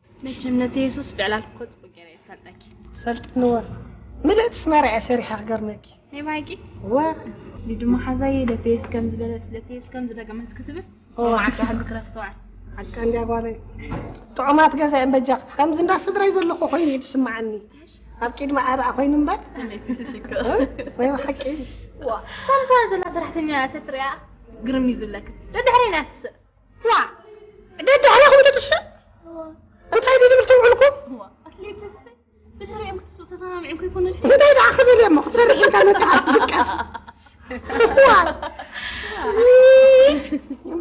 መቸም ነቲ የሱስ ብዕላል እኮ ጽቡቅ ገይረ እየ ዝፈልጠኪ። ትፈልጥኒ እወ። ምልእቲ ስማርያ እየ ሰሪሐ ክገርመኪ። ናይ ብሓቂ? እወ። ሊዱ መሓዛይ ለቲ የሱስ ከም ዝበለት ለቲ የሱስ ከም ዝደገመት ክትብል እወ። መዓልቲ ሕዚ ክረክተዋል። ሓቃ እንድያ ጓለይ። ጥዑማት ገዛ እየን በጃ። ከምዚ እንዳ ስድራይ ዘለኹ ኮይኑ እዩ ዝስምዓኒ። ኣብ ቅድሚ ኣርኣ ኮይኑ እምበር። ከመይ ክስሽ እኮ። እ? ናይ ብሓቂ። ዋ፣ ከምዛ ዘላ ሰራሕተኛ እያ ተትሪኣ ግርም እዩ ዝብለካ። ደድሕረይ ናያ ትስእ። ዋ፣ ደድሕረኹም ዶ ትስእ? እንታይ ድዩ ዝብል ትውዕልኩም? ዋ፣ ኣትሌትስ ብድሕሪኦም ክትስኡ ተሰማሚዕም ከይኮነ ድዩ? እንታይ ደኣ ክብል እየ እሞ ክትሰርሕ ኢልካ መጺኻ ክትድቀስ። ዋ፣ እዚ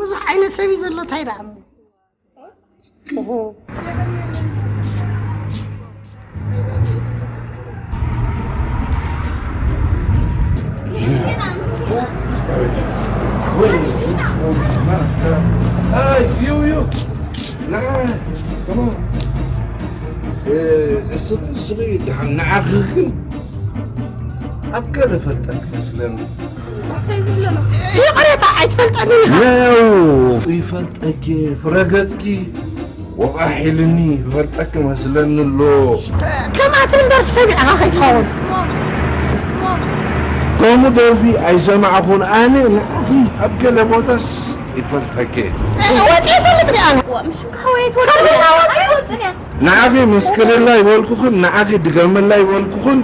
ብዙሕ ዓይነት ሰብ እዩ ዘሎ እንታይ ደኣ እሞ። እሁ። Hey, you, you. Nah, come on. Eh, ስኺ ስኺ ደሓን ንዓኺ ግን ኣብ ገለ ፈልጠኪ መስለኒ። ይቕሬታ ኣይትፈልጠንን ኢኻ። ነው ይፈልጠኪ ፍረገጽኪ ወቓሕ ኢልኒ ይፈልጠኪ መስለኒ ኣሎ። ከምኣ ትብል ደርፊ ሰሚዕኻ ከይትኸውን። ከምኡ ደርፊ ኣይሰማዕኹን ኣነ ንዓኺ ኣብ ገለ ቦታስ ይፈልጠኪ። ወፂ ይፈልጥ ዲ ኣነ። ንዓኺ መስክርላ ይበልኩኽን ንዓኺ ድገመላ ይበልኩኽን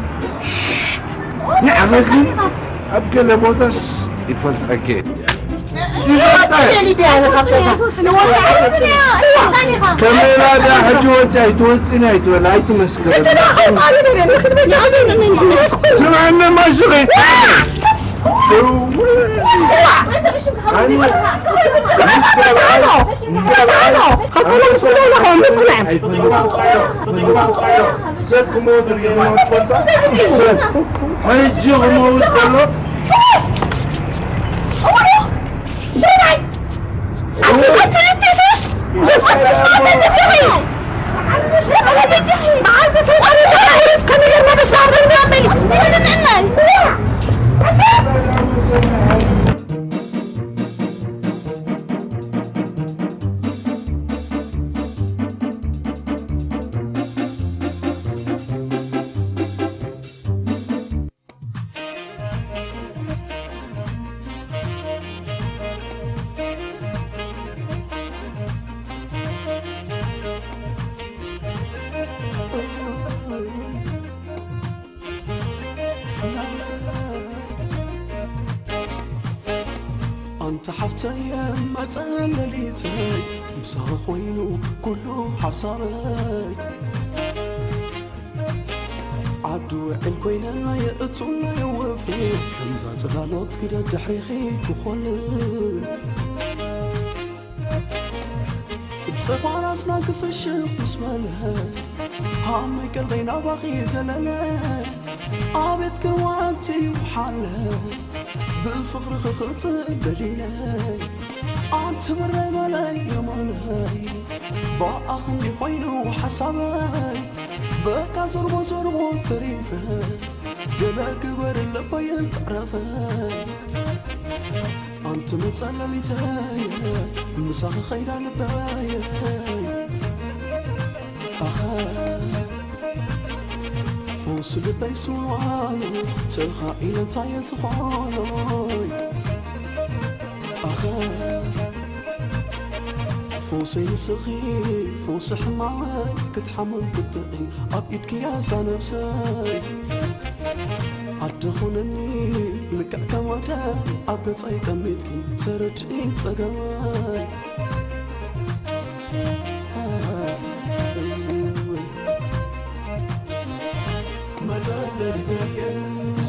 ንዓኺ ግን ኣብ ገለ ቦታስ ይፈልጠኪ። ይፈልጠ ከመይ ኢላ ድኣ ሕጂ ወፂ ኣይትወፅን ኣይትበል ኣይትመስክር። ስምዓኒ ማሽኺ ሰብ ክመውት ሕጂ ክመውት ከሎ ኣንታ ሓፍተይ መጸ ለሊተይ ምሳኺ ኮይኑ ኩሉ ሓሳበይ ዓዲ ውዕል ኮይነ የእቱን የወፊ ከምዛ ጽላሎት ግደ ድሕሪኺ ክኾልል ጸባራስና ክፍሽኽ ምስ በለ ሃመይ ቀልበይ ናባኺ ዘለለ ኣቤት ግርማቲ ውሓለ ብፍቕሪ ክኽጽእ ደሊለ ኣንቲ ብረይ በለይ የማነይ ብኣኽንዲ ኮይኑ ሓሳበይ በቃ ዘርቦ ዘርቦ ተሪፈ ገለ ግበር ለበይ ተዕረፈ ኣንቲ መጸለሊተይ ምሳኺ ኸይዳ ልበይ ኣኸ ፈውሲ ልበይ ስውኣሉ ተኻኢለ እንታይ እየ ዝኾኖይ ኣኸ ፈውሰይ ንስኺ ፈውሲ ሕማመይ ክትሓምም ክትጥዒ ኣብ ኢድኪ እያ እዛ ነብሰይ ኣደ ኹነኒ ልክዕ ከም ወደ ኣብ ገጻይ ጠሚትኪ ተረድኢ ጸገመይ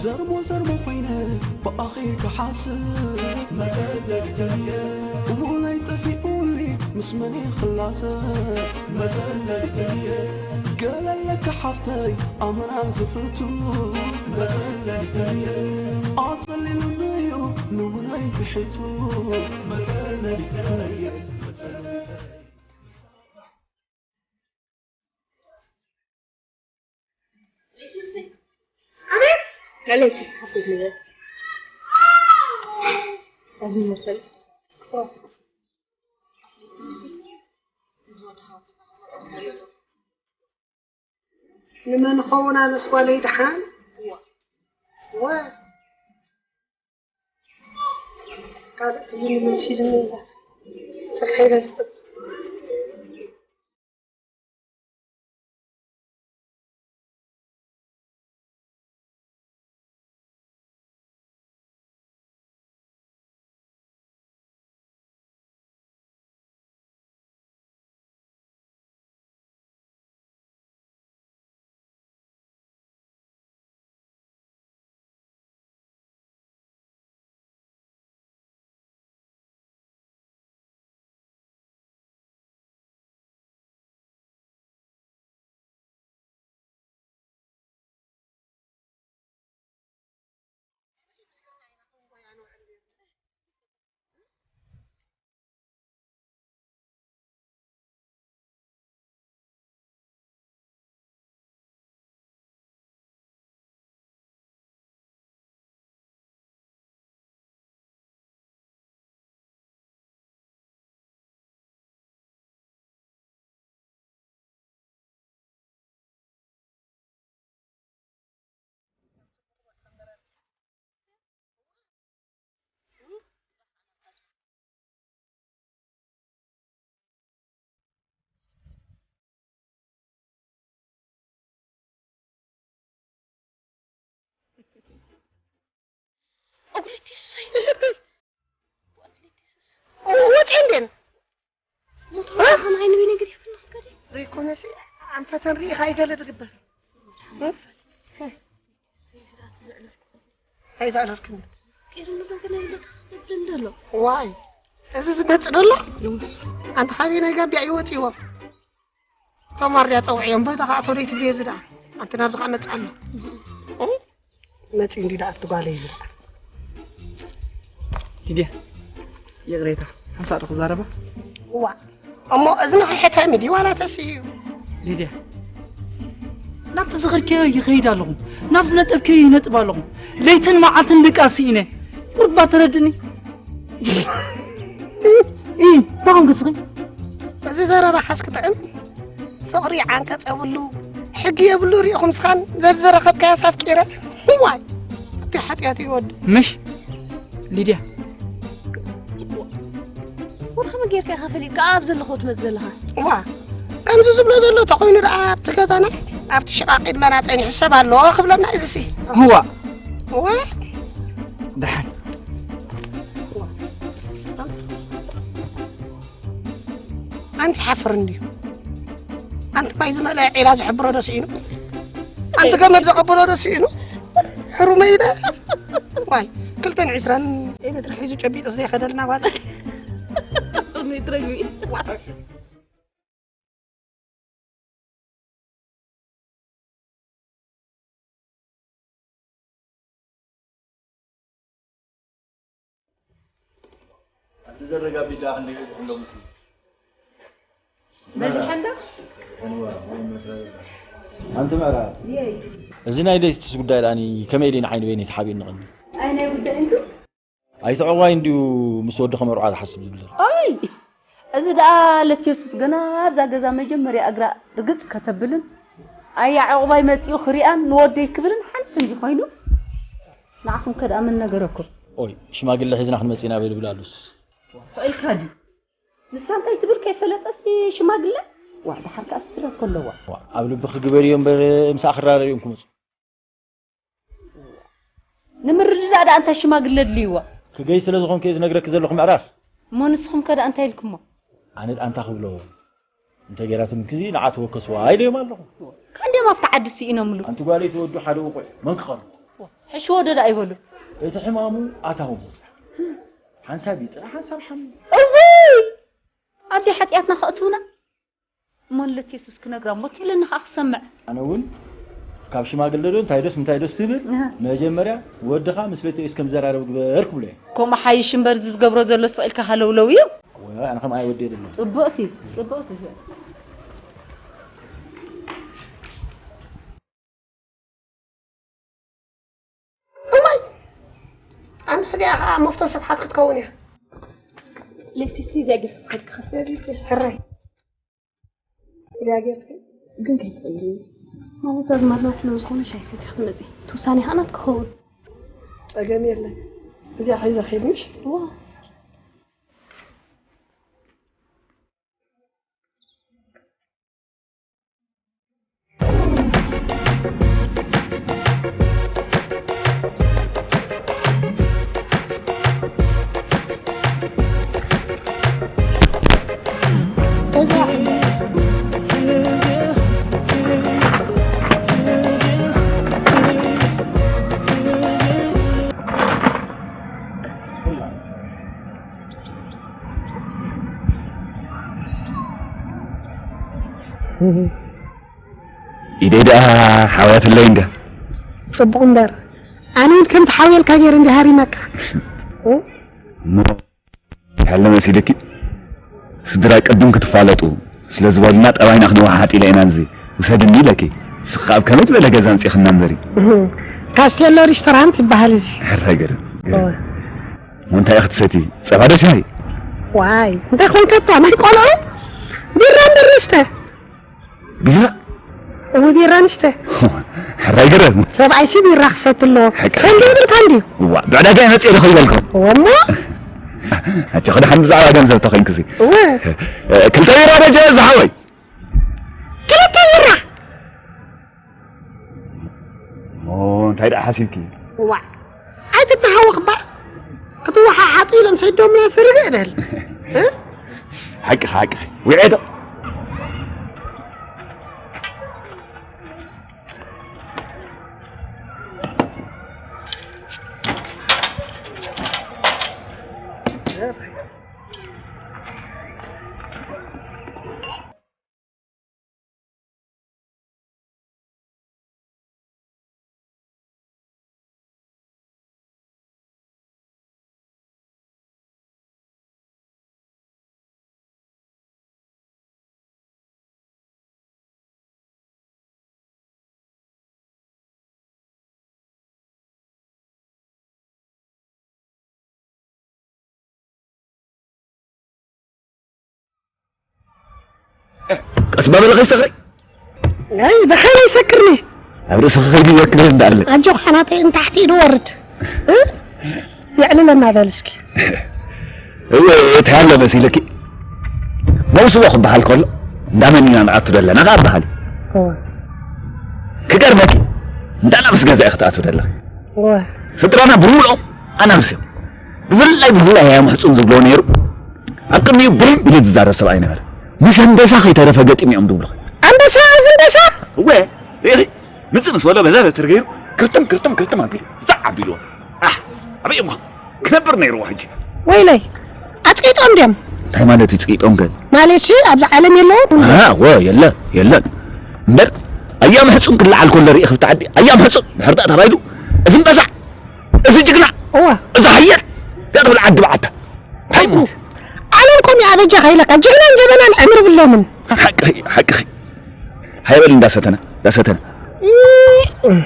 ዘርሞ ዘርሞ ኮይነ ብኣኺ ክሓስብ ውለይ ጠፊኡኒ ምስ መን ክላተ ገለ ኣለካ ሓፍተይ ኣመና ዝፍቱ ኣጸሊሉኒ እዩ ንውለይ ብሒቱ Ela é que está com medo. As minhas férias. ንመን ኸውን ኣነስ ጓለይ ደሓን? እዋ። ካልእ ትብልኒ መሲልኒ እምበር። ስርሐይ በል ክፍጽም። ወጤ እንደን ሞቶ ከማይ ንበይ ነገር ይፍንስ ከዲ ዘይኮነሲ ኣንፈተን ርኢኻ ይገለ ድግበር እንታይ ዘዕለልክነት ቂርኑ በገና ይለታ ክትብል እንደሎ ዋይ እዚ ዝመጽእ ደሎ ኣንቲ ሓቢ ናይ ጋቢያ ይወጽእዎ ተማርያ ጸውዕዮም በታ ከዓ ቶሎ ትብልዮ ዝዳ ኣንቲ ናብዚ ከዓ መጽእ ኣሎ መጺ እንዲ ደኣ ትጓለይ ዝዳ ሊድያ ይቕሬታ ሓንሳእ ዶ ክዛረባ እዋ እሞ እዝንኺ ሕተሚ ድዩ ዋላ ተስእዩ ሊድያ ናብቲ ዝኸድክዮ ይኸይድ ኣለኹ ናብ ዝነጠብክዮ ይነጥብ ኣለኹ ለይትን መዓልትን ድቃስ ስኢነ ቁርባ ተረድኒ እንታይ ኮንክ እስኺ እዚ ዘረባ ሓዝ ክጥዕም ፍቕሪ ዓንቀፅ የብሉ ሕጊ የብሉ ሪኢኹም ስኻን ዘዝረኸብካያስ ኣፍቂረ ዋይ እቲ ሓጢኣት እዩ ወዲ ምሽ ሊድያ ወርሃመ ጌርካ ኢኻ ፈሊጥካ ኣብ ዘለኹ ትመጽእ ዘለኻ ዋ ከምዚ ዝብሎ ዘሎ ተኾይኑ ደኣ ኣብቲ ገዛና ኣብቲ ሽቓቕ ኢድመና ጸኒሑ ሰብ ኣለዎ ክብለና እዩ ዝሲ እዋ እዋ ደሓን ኣንቲ ሓፍር እንድዩ ኣንቲ ማይ ዝመልአ ዒላ ዝሕብሮ ዶ ስኢኑ ኣንቲ ገመድ ዘቐብሎ ዶ ስኢኑ ሕሩመ ኢለ ዋይ ክልተን ዕስራን ሜትር ሒዙ ጨቢጡ ዘይኸደልና ጓል ሜትረግቢ ኣቲ ዘረጋቢ ደኣ ክንደይ ይብዝሑ ኣለዉ ምስሉ? በዝሐ እንዶ? ኣንቲ ምዕራብ የይ። እዚ ናይ ለይትስ ጉዳይ ደኣኒ ከመይ ኢለ ንዓይኒ በይነይ ተሓቢእኒ ቀኒ? ኣይ ናይ ጉዳይ እንቱ? ኣይተ ዕቑባይ እንድዩ ምስ ወዲ ከመርዓ ዝሓስብ ዝብል ዘሎ። ኣይ! እዚ ደኣ ለትየሱስ ገና ኣብዛ ገዛ መጀመርያ እግራ ርግጽ ከተብልን ኣያ ዕቑባይ መጺኡ ክሪኣን ንወደይ ክብልን ሓንቲ እንዲ ኮይኑ ንዓኹም ከ ደኣ መን ነገረኩም? ኦይ ሽማግለ ሒዝና ክንመጽእ ኢና በይ ልብል ኣሉስ። ስቕ ኢልካ ድዩ? ንሳ እንታይ ትብል ከይፈለጠሲ ሽማግለ? ዋዕ ደሓር ከኣ ስትረኮ ኣለዋ። ኣብ ልብኺ ግበርዮ እምበር ምሳኣ ክራረዮም ክመጹ። ንምርድዳእ ደኣ እንታይ ሽማግለ ኣድልይዋ? ክገይ ስለ ዝኾንኩ እየ ዝነግረኪ ዘለኹ ምዕራፍ። እሞ ንስኹም ከ ደኣ እንታይ ኢልኩሞ? ኣነ ደኣ እንታይ ክብሎ? እንተ ገይራትምኪ ንዓ ተወከስዋ ኢለዮም ኣለኹ። ካብ እንድዮም ኣብቲ ዓዲ ስኢኖምሉ። ኣንቲ ጓለይ ተወዱ ሓደ ውቑዕ መን ክቐርቦ? ሕሽዎ ዶ ደኣ ይበሉ? እቲ ሕማሙ ኣታዊ ሞት። ሓንሳብ ይጥረ ሓንሳብ ሓሚ። እውይ! ኣብዚ ሓጢኣትና ከእትውና? እሞ ንለት የሱስ ክነግራ እሞ ትብለኒ ከኣ ክሰምዕ። ኣነ እውን ካብ ሽማግለ ዶ እንታይ ዶስ ምንታይ ዶስ ትብል እህ። መጀመርያ ወድኻ ምስ ለትየስ ከም ዝዘራረብ ግበር ክብሎ እየ። ከምኡ ሓይሽ እምበር እዚ ዝገብሮ ዘሎ ስቕ ኢልካ ሃለውለው እዩ። ወይ ኣነ ከም ኣይ ወዲ የደለ። ጽብቕቲ ጽብቕቲ እዚኣ። እዚኣ ኸዓ መፍቶ ስፍሓት ክትከውን እያ። ለይቲ ሲ ዘግር ክትከፍ። ሕራይ። እዚኣ ጌርክ ግን ከይትቕይሪ። ማለት ኣዝማድና ስለ ዝኾነ ሻይ ሰቲ ክትመጺ። እቲ ውሳኔ ኸዓ ናትኪ ክኸውን። ጸገም የለን። እዚኣ ሒዘ ኸይድ ምሽ? እዋ። ኢደይ ደኣ ሓውያትለይ እንድያ። ጽቡቕ እምበር፣ ኣነ እውን ከምቲ ሓውየልካ ገይረ እንድየ ሃሪመካ። እሞ፣ ይሓለ መሲልኪ? ስድራ ቅድም ክትፋለጡ ስለ ዝበሉና ጠባይና ክንወሓጥ ኢለ ኢና እዚ ውሰድኒ ኢለኪ። ንስኺ ኣብ ከመይ ዝበለ ገዛ ኣምጺእኽና እምበሪ? እህ፣ ካስቴሎ ሪስቶራንት ይበሃል እዚ። ሕራይ ገርም፣ ገርም። እወ። እሞ እንታይ ኢኺ ትሰቲ? ጸባ ዶ ሻሂ? ዋይ፣ እንታይ ኮንካ እታ ናይ ቆልዑ? ቢራ እምበር ንስተ። ቢራ? እወ፣ ቢራ ንስተ። ሕራይ ገርም። ሰብኣይሲ ቢራ ክሰቲ ኣለዎ። ሓቂ። ሰንዲ ይብልካ እንድዩ። እዋ፣ ብዕዳጋ ይመጽእ ኢለ ከይበልኩ። እወ እሞ? ኣቸ፣ ክድሓን ብዛዕባ ገንዘብ ተኾይንኩሲ። እወ። ክልተ ቢራ ዶ ጀ ዝሓወይ? ክልተ ቢራ። ኦ፣ እንታይ ደኣ ሓሲብኪ? ዋዕ፣ ኣይትተሃወኽ እባ። ክትወሓሓጡ ኢሎም ሰዶምና ስርግእ በል። እ? ሓቅኺ፣ ሓቅኺ። ውዕኤ ዶ? ቀስ በል ከይሰኽረይ። ኣይ፣ ደሓን ይሰክርኒ። ኣብ ርእስኺ ከይዱ ይወክል እንዳለ። ኣጆኻ ናተይ፣ ንታሕቲ ኢዱ ወርድ። እ? የዕልለና በል እስኪ። እወ፣ እቲ ኣሎ መሲልኪ። መውስቦ ክበሃል ከሎ፣ እንዳ መን ኢና ንኣቱ ዘለና ከኣ በሃል። እወ። ክገርመኪ፣ እንዳ ናብስ ገዛ ኢኺ ትኣትው ዘለኺ። እወ። ስድራና ብምልኦም ኣናብስ እዮም። ብፍላይ፣ ብፍላይ ኣያ ምሕጹን ዝብሎ ነይሩ። ኣብ ቅድሚኡ ብርም ኢሉ ዝዛረብ ሰብኣይ ነበረ። ምስ ኣንበሳ ከይተረፈ ገጢም እዮም ዝብሉ። ኣንበሳ፣ እዚ ኣንበሳ? እወ፣ ርኢኺ? ምጽእ ምስ በሎ በዛ በትር ገይሩ ክርትም፣ ክርትም፣ ክርትም ኣቢሉ፣ ዛዕ ኣቢልዎ። ኣሕ፣ ኣበይ እሞ ክነብር ነይርዎ ሕጂ? ወይለይ፣ ኣጽቂጦም ድዮም? እንታይ ማለት እዩ ጽቂጦም ከ? ማለትሲ ኣብዛ ዓለም የለውን? አ፣ ወ፣ የለ፣ የለን። እምበር፣ ኣያ ምሕጹን ክለዓል ከሎ ርኢኺ ብቲ ዓዲ፣ ኣያ ምሕጹን ድሕር ደኣ ተባሂሉ፣ እዚ እምበሳ፣ እዚ ጅግና፣ እወ። እዚ ሓያል፣ ያ ትብል ዓዲ በዓታ። እንታይ እሞ? ኣነ እኮ እምቢ ኣበጃኻ ኢለካ፣ ጅግናን ጀበናን ዕምሪ ብሎምን። ሓቅኺ፣ ሓቅኺ። ሃይ በል እንዳሰተና፣ እንዳሰተና። እም።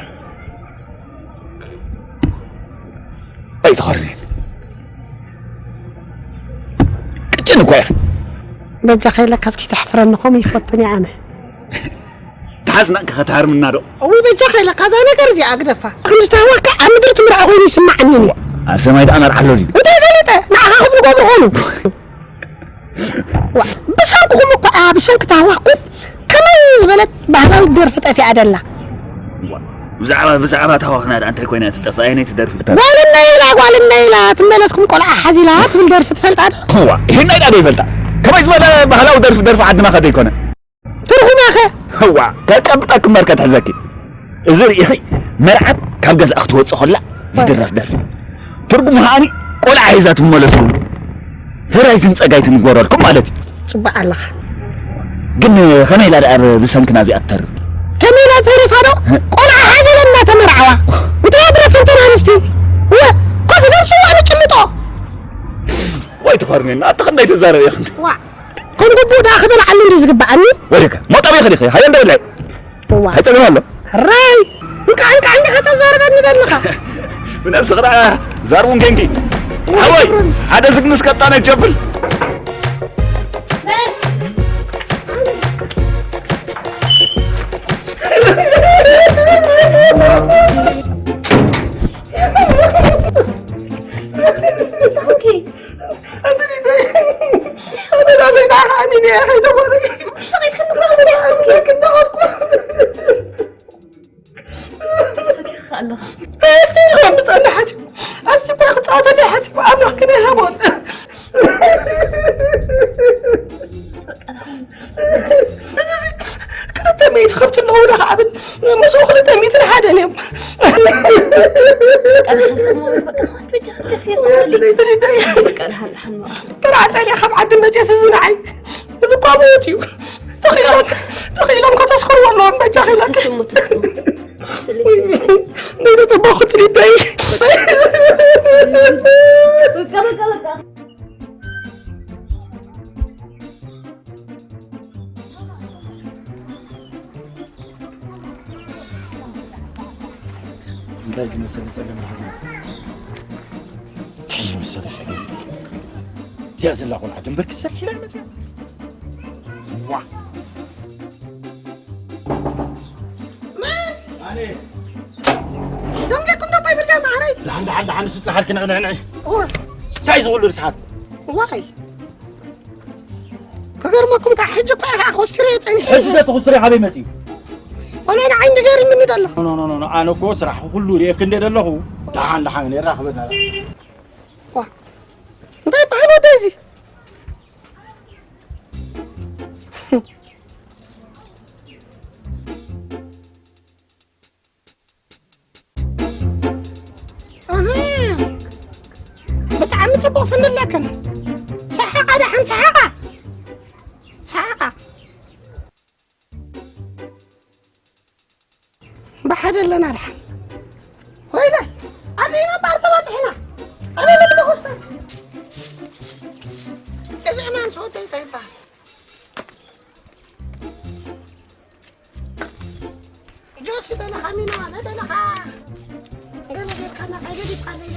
ኣይትኾርኒ። ቅጭን እኮ ኢኺ። በጃኻ ኢለካ እስኪ ተሕፍረኒ፣ ከምኡ ይፈትን እየ ኣነ። ተሓዝና እንከ ከተሃርምና ዶ? እውይ በጃኻ ኢለካ እዛ ነገር እዚኣ ግደፋ። ከም ዝተሃዋካ ኣብ ምድሪ ትምርዖ ኮይኑ ይስማዓኒ እኔ። ኣብ ሰማይ ደኣ መርዓ ኣሎ ድዩ? እንታይ ፈሊጠ? ንዓኻ ከም ንገብሩ ኾኑ። ዋ፣ ብሰንክኹም እኮ እያ፣ ብሰንኪ ተሃዋኽኩም ከመይ ዝበለት ባህላዊት ደርፊ ጠፊኣ ደላ። ዋ፣ ብዛዕባ፣ ብዛዕባ ተሃዋኽና ደኣ እንታይ ኮይና ትጠፍእ? ኣየነይቲ ደርፊ? ጓል እነይ ኢላ፣ ጓል እነይ ኢላ፣ ትመለስኩም ቆልዓ ሓዚላ ትብል ደርፊ ትፈልጣ ዶ? ዋ፣ ይሄን ኢላ ዶ ይፈልጣ? ከመይ ዝበለ ባህላዊ ደርፊ፣ ደርፊ ዓድና ከ ዶ ይኮነ? ትርጉማ ከ? እዋ፣ ከጨብጠኪ እምበር ከትሕዘኪ። እዚ ርኢኺ፣ መርዓት ካብ ገዛኣ ክትወጽእ ከላ ዝድረፍ ደርፊ። ትርጉሙ ከዓኒ፣ ቆልዓ ሒዛ ትመለስ፣ ፈራይትን ጸጋይትን ይጎረልኩም ማለት እዩ። ጽቡቕ ኣለኻ። ግን ከመይ ኢላ ደኣ ብ-፣ ብሰንክና እዚኣ ትተርፍ? ከመይ ኢላ ተሪፋ ዶ? እ? ቆልዓ ሓዚለን እናተመርዓዋ። እንታይ ኣድረፈን ተን ኣንስቲ? ወ-፣ ኮፍ ኢለን ስዋ ንጭልጦ። ወይ ትኾርኒ፣ ኣቲ ክንደይ ትዛረብ ኢኺ? ዋ። ከም ግቡእ ደኣ ክበልዓሉ እንድዩ ዝግብኣኒ። ወዲከ፣ ሞጣ ቤት ዲኺ? ሃየ እንደበላይ። እዋ። ኣይጸገም ኣሎ። ራይ፣ እንቃዕ፣ እንቃዕ እንዲኻ ተዛርበኒ ዘለኻ። ብነብሲ ቅርኣ ዛርቡን ኬንኪ ሓወይ ሓደ ዝግንስ ከጣነ ጀብል ሰቲኻ ኣለኻ። እስቲ ኢልካ ምጸኒ ሓሲቡ፣ ኣስቲ እኳ ክጻወተለይ ሓሲቡ፣ ኣምላኽ ግን ኣይሃቦን። ክልተ ሚእቲ ከብቲ ኣለዉ ዶ ከዓብን ምስኡ ክልተ ሚእትን ሓደን እዮም። ተራዕፀልያ ካብ ዓዲ መፅየስ እዚ ንዓይ እዚ እኳ ምዉት እዩ። ተኽኢሎም ከተስክርዎ ኣለዎም በጃኺ ኢለኪ። ስሙ ትስሙ። ስለዚህ ነይተፀበኹ ትሪዳይ በቃ በቃ በቃ። እንታይ ዝመሰለ ፀገም ረኺብና? እንታይ ዝመሰለ ፀገም? እዚኣ ዘላ ቆልዓ ድንበር ክትሰኪ ኢላ ይመፅያ። ዋ! ኣነ ደንገኩም ዶ ማይ ብርጃ ማዕረይ። ደሓን ደሓን ደሓን ንስስ ንሓልኪ ንዕንዕንዒ። እወ እንታይ ዝቕሉ ርስሓት? ዋይ ክገርመኩም ካብ ሕጂ እኳ ኢኻ ኮስትረ ጸኒሐ። ሕጂ ዶ ተኹስረ ካበይ መጺኡ? ወላ ንዓይ ንገርምኒ ደሎ። ኖ ኖ ኖ ኣነ እኮ ስራሕ ኩሉ ሪኤ ክንደ ደለኹ። ደሓን ደሓን ነራኽበና። ዋ እንታይ ይበሃል ወደይ እዚ? ብጣዕሚ ጽቡቕ ስኒ ኣለክን። ሰሓቓ ደሓን ሰሓቓ ሰሓቓ። ብሓደ ኣለና ደሓን። ወይለ ኣበይና እምበኣር ተባፂሕና ኣበይ ልብለ ሆስታ እዚ ዕማን ሰወደይታ ይበሃል። ጆሲ ደለኻ ሚና ነደለኻ ገለ ጌርካ ናብዓይ ገዲፍካ ለይለ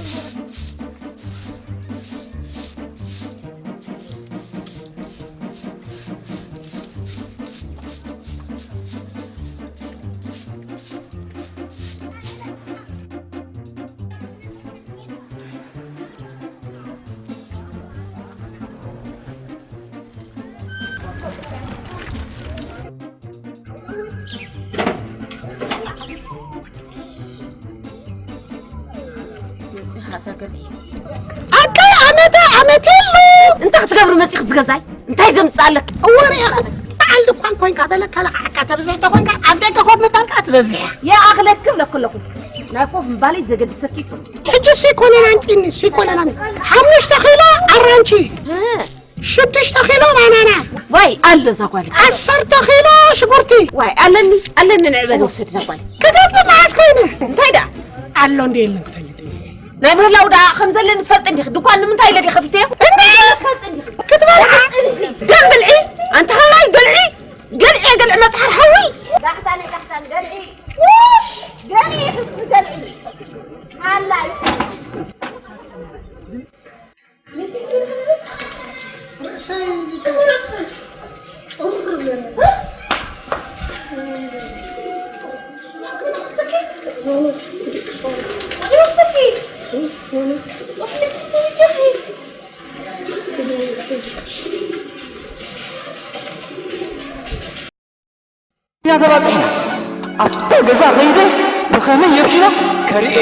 ኣደ ኣመተ ኣመቴሎ እንታይ ክትገብሪ መፂኽት ዝገዛይ እንታይ ዘምፅእ ኣለክ እወ ርኢኽን በዓል ድኳን ኮይንካ በለካ ለኽዓካ ተብዝሕ ተኮይንካ ኣብ ደገ ኮፍ ምባልካ ትበዝሕ እያ ይኣኽለክ ብለክ ኣለኹ ናይ ኮፍ ምባለይ ዘገድሰኪ ይኮን ሕጂ ሲ ኮነን ኣምፂኒ ሲ ኮነን ኣምፂ ሓሙሽተ ኪሎ ኣራንቺ ሽዱሽተ ኪሎ ባናና ዋይ ኣሎ እዛ ጓል ዓሰርተ ኪሎ ሽጉርቲ ዋይ ኣለኒ ኣለኒ ንዕበል ውሰድ እዛ ጓል ክገዝእ መዓስ ኮይነ እንታይ ደኣ ኣሎ እንደ የለን ክፈልጥ ናይ ምህላው ደኣ ከም ዘለኒ ትፈልጥ እንዲኺ ድኳን ንምንታይ ኢለ ድየ ከፊተዮ ክትበልዓ ደም ብልዒ ኣንቲ ሃላይ ገልዒ ገልዒ ገልዒ መፅሓር ሓዊ ዳሕታኒ ዳሕታኒ ገልዒ ውሽ ገልዒ ሕስቢ ገልዒ ሃላይ ርእሰይ ጭር ኢና ተባፂሕና ኣብታ ገዛ ከይደ ብኸመይ የብሽና ከርእየ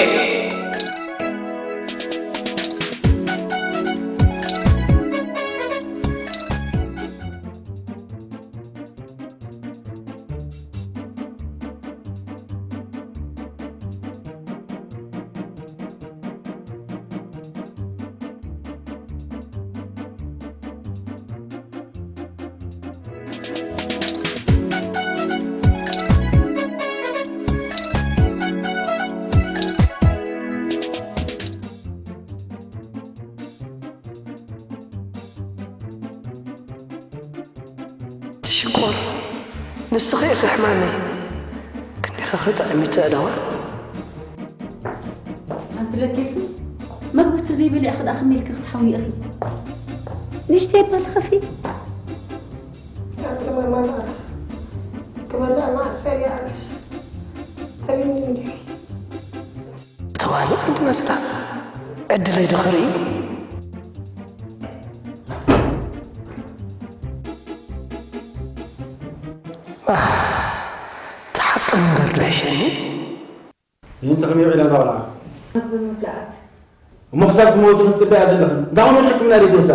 ሽኮር ንስኺ ኢኺ ሕማመይ ክንዲኺ ክጥዕም ይትእለዋ ስለት የሱስ፣ መግቢ ተዘይበሊዕኺ ደኣ ከመይ ኢልኪ ክትሓውዪ ኢኺ? ንእሽተይ ባልኸኺ። ክበልዕ መዓስ እያ ኣነስ? ኣበይኒ እንድዩ? ተዋንእ እንድመስላ ዕድለይ ዶ ክርኢ? ኣህ፣ እቲ ሓቂ እምበር ዶ ይሕሸኒ? ይህን ጥቕሚ ውዒላ እዛ ቆልዓ። ምግቢ ምብላዕ። እሞ ክሳብ ትመውቲ ክትጽበያ ዘለኽን? እንታይ ኾነ ሕክምና ደይትወስዳ?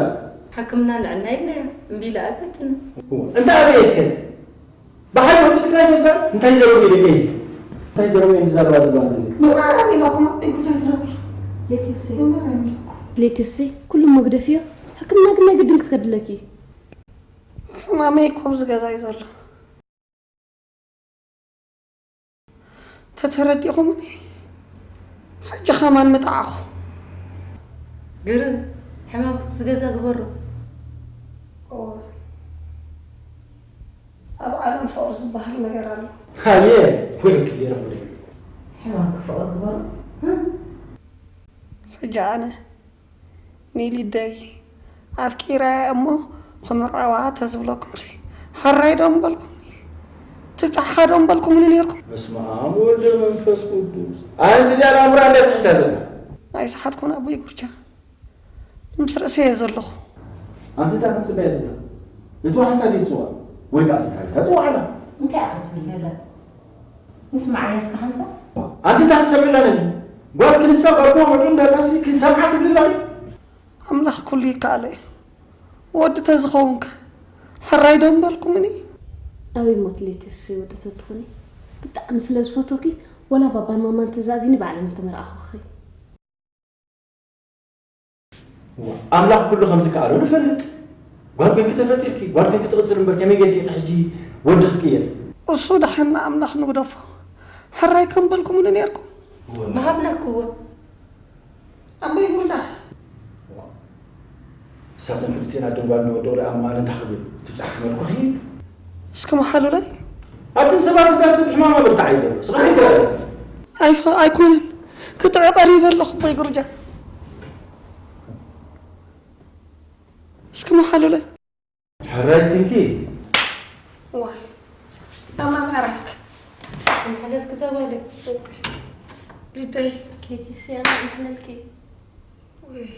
ሕክምና ንዕና የለ እምቢ ኢላ ኣልበትና። እወ፣ እንታይ ኣበየት ከ? ባሕሪ ወዲ ትግራይ ተወስዳ? እንታይ ዘረቡ ደቂ እዚ? እንታይ ዘረቡ እንዲ ዘለዋ ዘለዋ እዚ? ምራር ኣቢላኩም እጉታት ነብር። ሌትዮሰይ። ምራር ኣቢላኩም። ሌትዮሰይ፣ ኩሉ መግደፍዮ። ሕክምና ግን ናይ ግድን ክትከድለኪ። ሕማመይ እኮ ኣብዚ ገዛ እዩ ዘሎ። ተተረዲእኹምኒ፣ ሕጂ ኸማን ምጠዓኹ። ግርም፣ ሕማምኩም ዝገዛ ግበሮ። እወ፣ ኣብ ዓለም ፍቕሪ ዝበሃል ነገር ኣሎ። ሃየ፣ ወይ ክሊር ብለይ። ሕማምኩ ፍቕሪ ግበሮ። ህም። ሕጂ ኣነ ኒሊደይ ኣፍቂራያ እሞ ክምርዐዋ ተዝብለኩምሲ፣ ሕራይ ዶ ምበልኩምኒ? ትብጻሕኻ ዶ ምበልኩምኒ ኔርኩም? በስመ ኣብ ወወልድ ወመንፈስ ቅዱስ። ኣንቲ እዚኣ ናብራ እንድያ ስሒታ ዘላ። ኣይሰሓትኩን ኣቦይ ጉርቻ። ምስ ርእሰይ እየ ዘለኹ። ኣንቲ እንታይ ክትጽበያ ዘላ? እቱ ሓሳብ ይጽዋዕ ወይ ከኣ ስካሪታ ጽዋዕና። እንታይ ኢኻ ትብል ዘላ? ንስምዓያ እስከ ሓንሳብ። ኣንቲ እንታይ ክትሰምዕና ነዚ? ጓል ክንሳ ጓልኩም ወዱ እንዳላሲ ክንሰምዓ ትብል ኣለኺ? ኣምላኽ ኩሉ ይከኣሎ እዩ። ወዲ ተዝኸውንከ ሕራይ ዶ ምበልኩምኒ? ኣበይ ሞት ሌትስ ወዲ ተትኾኒ? ብጣዕሚ ስለ ዝፈትወኪ፣ ወላ ባባን ማማን ተዛቢኒ ባዕለን ምተመርዓኹኺ። ኣምላኽ ኩሉ ከም ዝከኣሎ ንፈልጥ። ጓል ኮይንኪ ተፈጢርኪ፣ ጓል ኮይንኪ ትቕጽሪ እምበር ከመይ ጌርኪ ኢኺ ሕጂ ወዲ ክትቅየሪ? እሱ ደሓን ንኣምላኽ ንግደፎ። ሕራይ ከም በልኩምኒ ኔርኩም። ምሃብናክዎ። ኣቦይ ጉርዳ። እሳተን ክልቲኤን ኣደን ጓልን ወዲ ቆልዓ እሞ ኣነ እንታይ ክብል? ትብጻሕ ክመልኩኺ? እስከ መሓሉለይ። ኣትን ሰባት እዛ ሰብ ሕማማ ብርታዕ እዩ ዘሎ። ስኻ እንታይ? ኣይፈ-፣ ኣይኮነን። ክጥዕቕ ቀሪበ ኣለኹ ኣቦይ ጉርጃ። እስከ መሓሉለይ። ሕራይ ስኪንኪ። ዋይ፣ ኣማን ኣራፍክ። እንሕለልክ ዘባለ። ሊደይ። ኬቲ ሲያና እንሕለልኪ። ወይ።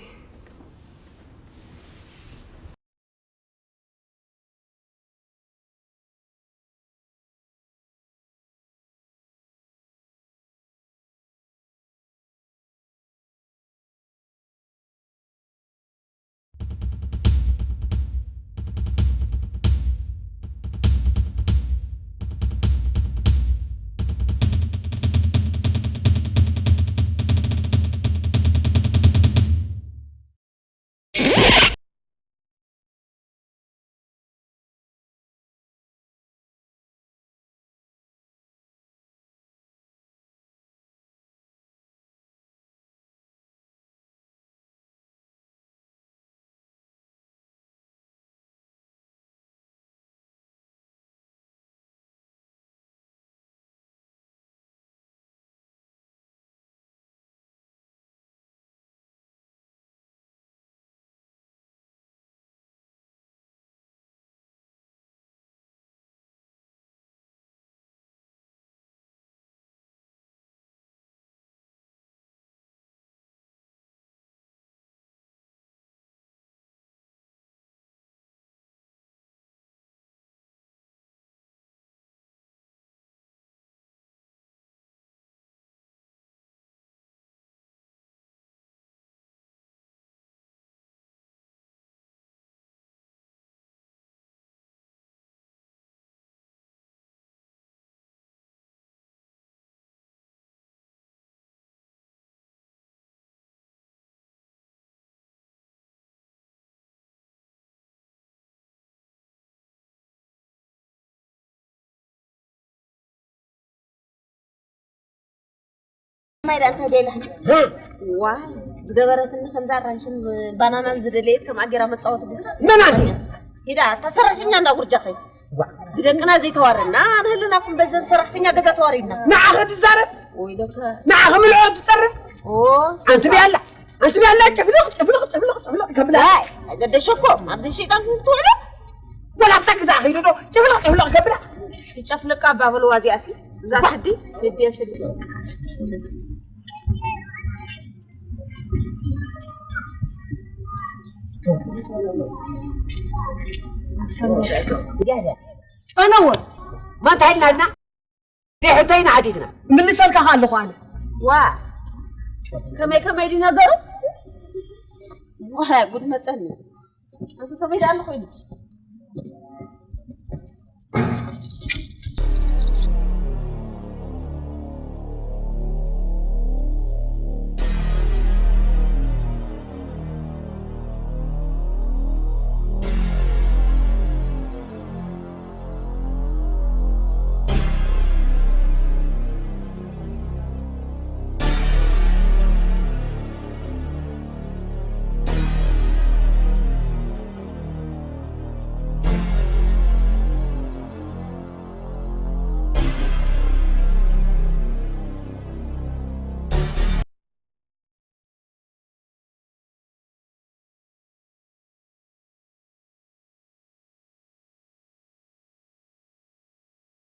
ማይ ዳኣ እንታይ ደላ? ዋ፣ ዝገበረትኒ ከምዛ ኣራንሽን ባናናን ዝደለየት ከም ኣጌራ መጻወቲ ግብራ። መን ኣንቲ? ኢዳ፣ እታ ሰራሕተኛ እንዳ ጉርጃኸይ። ዋ። ብደቅና ዘይተዋረድና፣ ንህልናኩም በዘን ሰራሕተኛ ገዛ ተዋሪድና። ንዓኸ ትዛረብ? ወይ ዶክተር። ንዓኸ ምልዖ ትጸርፍ? ኦ፣ ኣንቲ ብያላ ኣንቲ ብያላ ጭፍልቕ ጭፍልቕ ጭፍልቕ ጭፍልቕ ከብላ። ኣይ፣ ኣይገደሸኮ። ኣብዚ ሸይጣን ትውዕሎ። ወላ ኣብታ ግዛ ኸይዱ ዶ ጭፍልቕ ጭፍልቕ ከብላ። ይጨፍልቃ ባበልዋ እዚኣሲ። እዛ ስዲ፣ ስዲ፣ ስዲ። ኣነወ ማንታ ኢልና ኣልና። ሕቶይና ሓቲትና። ምልሰልካ ከ ኣለኹ ኣነ። ዋ፣ ከመይ ከመይ ድዩ ነገሩ? ዋ፣ ጉድ መጸኒ። ኣንተ ከመይ ደኣ ኣሎ ኮይኑ?